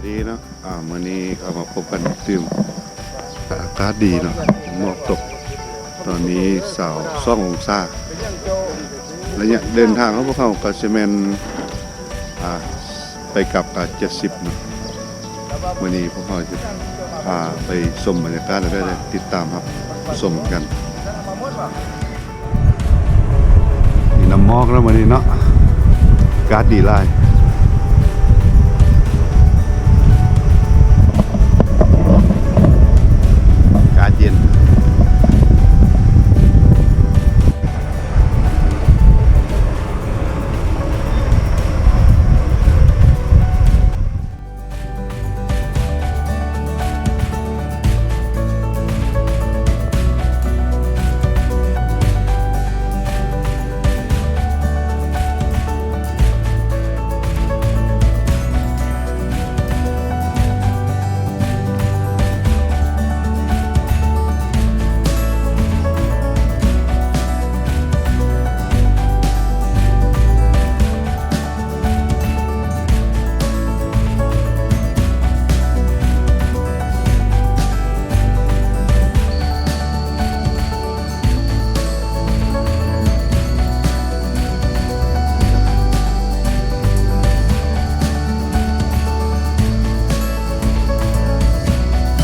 ນີ້ເນາະ ອ່າ ມື້ນີ້ເຮົາມາພົບກັນຕື່ມ ອາກາດດີເນາະ ໝອກຕົກ ຕອນນີ້ຊາວສອງອົງສາ. ໄລຍະເດີນທາງຂອງພວກເຮົາກໍຊິແມ່ນ ອ່າ ໄປກັບກໍເຈັດສິບເນາະ. ມື້ນີ້ພວກເຮົາຈະພາໄປຊົມບັນຍາກາດ ແລ້ວກໍຕິດຕາມຮັບຊົມກັນ. ມີນ້ຳໝອກແລ້ວມື້ນີ້ເນາະ ອາກາດດີຫຼາຍ ອາກາດເຢັນ.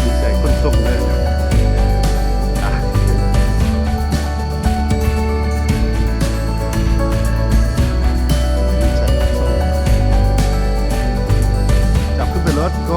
ມີໃສ່ຂົນສົ່ງເດີ ອ່ະ ຈັບຂຶ້ນໄປລົດ ໂກ.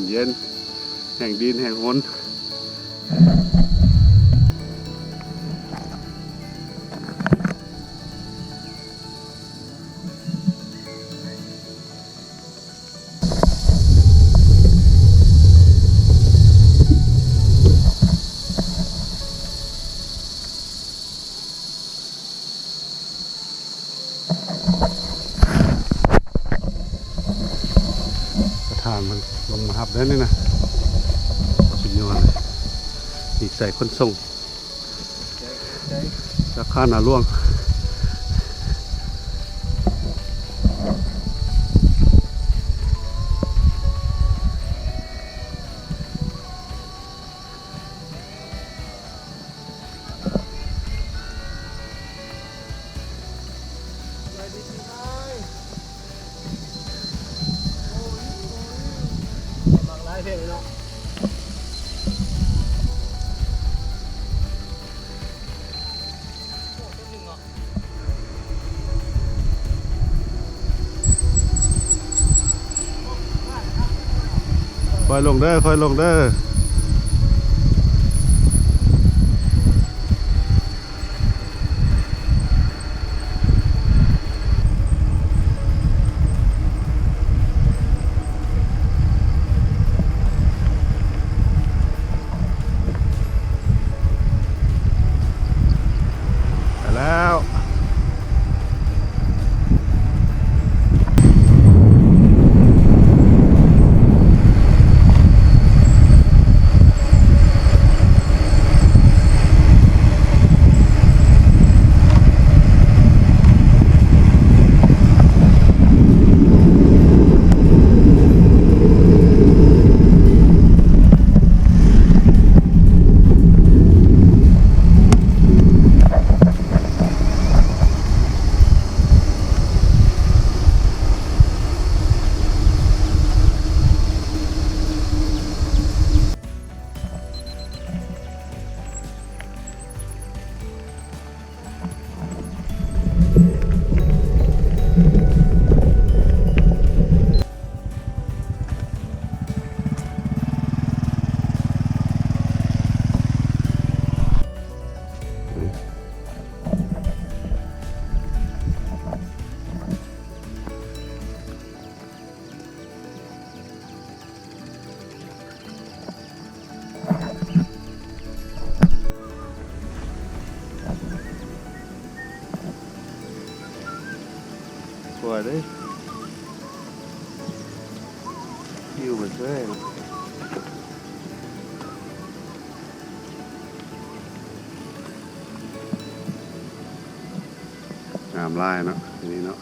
ເຢັນໆ ແຮງດິນແຮງຫົນ. ປະທານເພິ່ນລົງມາຮັບເດີນີ້ນະ ສຸດຍອດເລີຍ ມີໃສ່ຂົນສົ່ງ ສາຂານາຫຼວງ. ຄ່ອຍລົງເດີ ຄ່ອຍລົງເດີ. ໄປແລ້ວ. ເອີຍ ຢູ່ມາເຊີຍເນາະ ງາມຫຼາຍເນາະ ອັນນີ້ເນາະ.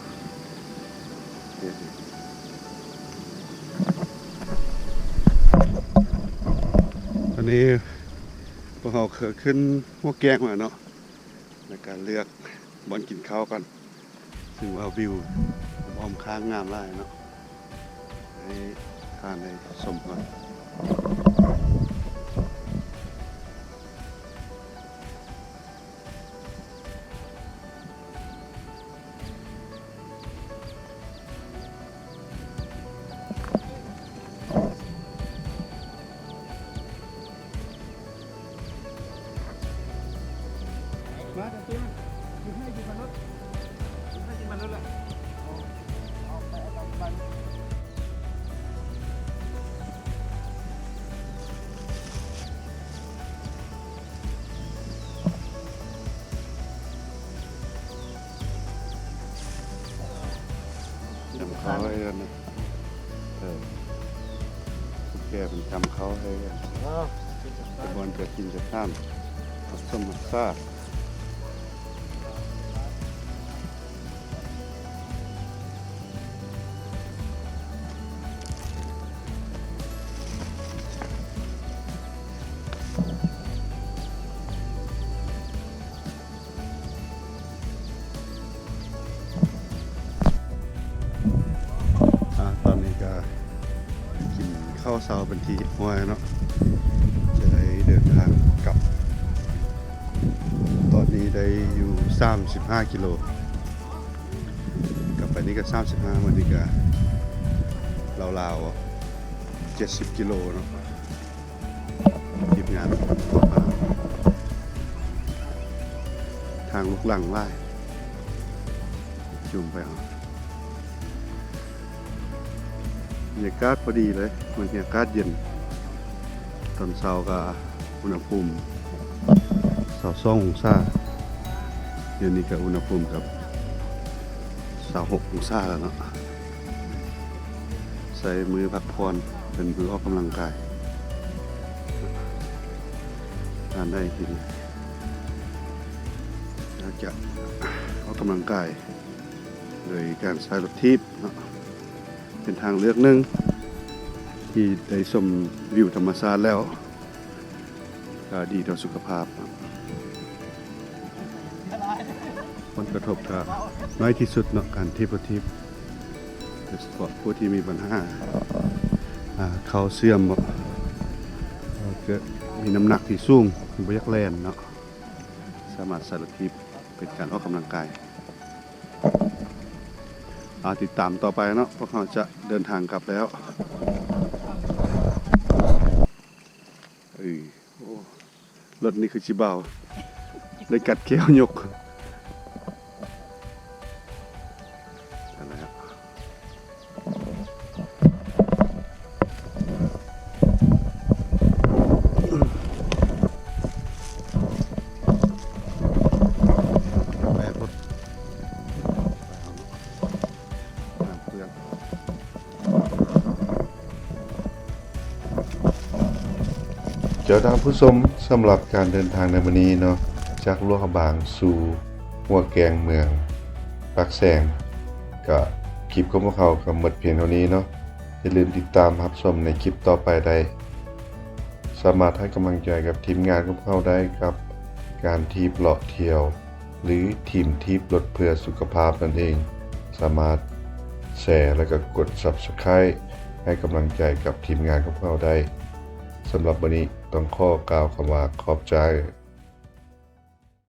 ຕອນນີ້ພວກເຮົາກະຂຶ້ນຫົວແກ້ງແລ້ວເນາະ ແລ້ວກະເລືອກບ່ອນກິນເຂົ້າກ່ອນ ຊຶ່ງວ່າວິວອ້ອມຂ້າງງາມຫຼາຍເນາະ ໃຫ້ທ່ານໄດ້ຊົມກ່ອນ. ມາ ຕາມຕີມາ ຢູ່ໃຫ້ຢູ່ບ້ານລົດ ຢູ່ໃຫ້ຢູ່ບ້ານລົດລະ ເອົາ ເອົາໄປເອົາຕາມບ້ານ. ຈຳເຂົ້າໃຫ້ເພິ່ນນະ ເອີ ຜູ້ແກ່ເພິ່ນຈຳເຂົ້າໃຫ້ເພິ່ນ ເອີ ແຕ່ກ່ອນຈະກິນຈະທານ ຮັບຊົມຮັບຊາ. ອາ ຕອນນີ້ກະກິນເຂົ້າເຊົ້າເປັນທີ່ຮຽບຮ້ອຍແລ້ວເນາະ ຈະໄດ້ເດີນທາງກັບ. ຕອນນີ້ໄດ້ຢູ່ສາມສິບຫ້າກິໂລ ກັບໄປນີ້ກະສາມສິບຫ້າ ມານີ້ກະລາວໆ ເຈັດສິບກິໂລເນາະ. ທີມງານ ທາງລູກລັງຫຼາຍ ຈູງໄປເອົາ. ບັນຍາກາດພໍດີເລີຍ ບັນຍາກາດເຢັນ ຕອນເຊົ້າກະອຸນຫະພູມຊາວສອງອົງສາ ດຽວນີ້ກະອຸນຫະພູມກັບຊາວຫົກອົງສາແລ້ວເນາະ. ໃຊ້ມື້ພັກຜ່ອນ ເປັນມື້ອອກກຳລັງກາຍ ທ່ານໃດທີ່ຢາກຈະອອກກຳລັງກາຍໂດຍການໃຊ້ລົດຖີບເນາະ ເປັນທາງເລືອກໜຶ່ງທີ່ໄດ້ຊົມວິວທຳມະຊາດແລ້ວ ກະດີຕໍ່ສຸຂະພາບ. ຜົນກະທົບກະໜ້ອຍທີ່ສຸດເນາະ ການຖີບລົດຖີບ ໂດຍສະເພາະຜູ້ທີ່ມີບັນຫາ ອາ ເຂົ່າເສື່ອມບໍ ເກີດມີນ້ຳໜັກທີ່ສູງ ບໍ່ຢາກແລ່ນເນາະ ສາມາດໃຊ້ລົດຖີບເປັນການອອກກຳລັງກາຍ. ອາ ຕິດຕາມຕໍ່ໄປເນາະ ພວກເຮົາຈະເດີນທາງກັບແລ້ວ. ເອີ ໂອ້ ລົດນີ້ຄືຊິເບົາ ໄດ້ກັດແກ້ວຍົກ ຫັ້ນແຫຼະ. ແປລົດ ນ້ຳເປື້ອນ. ເຈົ້າທ່ານຜູ້ຊົມ, ສຳລັບການເດີນທາງໃນມື້ນີ້ເນາະ, ຈາກຫຼວງພະບາງສູ່ຫົວແກ້ງເມືອງປາກແຊງ, ກະຄລິບຂອງພວກເຮົາກໍໝົດພຽງເທົ່ານີ້ເນາະ. ຢ່າລືມຕິດຕາມຮັບຊົມໃນຄລິບຕໍ່ໄປໄດ້. ສາມາດໃຫ້ກຳລັງໃຈກັບທີມງານຂອງພວກເຮົາໄດ້ກັບການຖີບເລາະທ່ຽວ ຫຼື ທີມຖີບລົດເພື່ອສຸຂະພາບນັ້ນເອງ. ສາມາດແຊ ແລະ ກໍກົດ Subscribe ໃຫ້ກຳລັງໃຈກັບທີມງານຂອງພວກເຮົາໄດ້. ສຳລັບມື້ນີ້ຕ້ອງຂໍກ່າວຄຳວ່າຂອບໃຈ.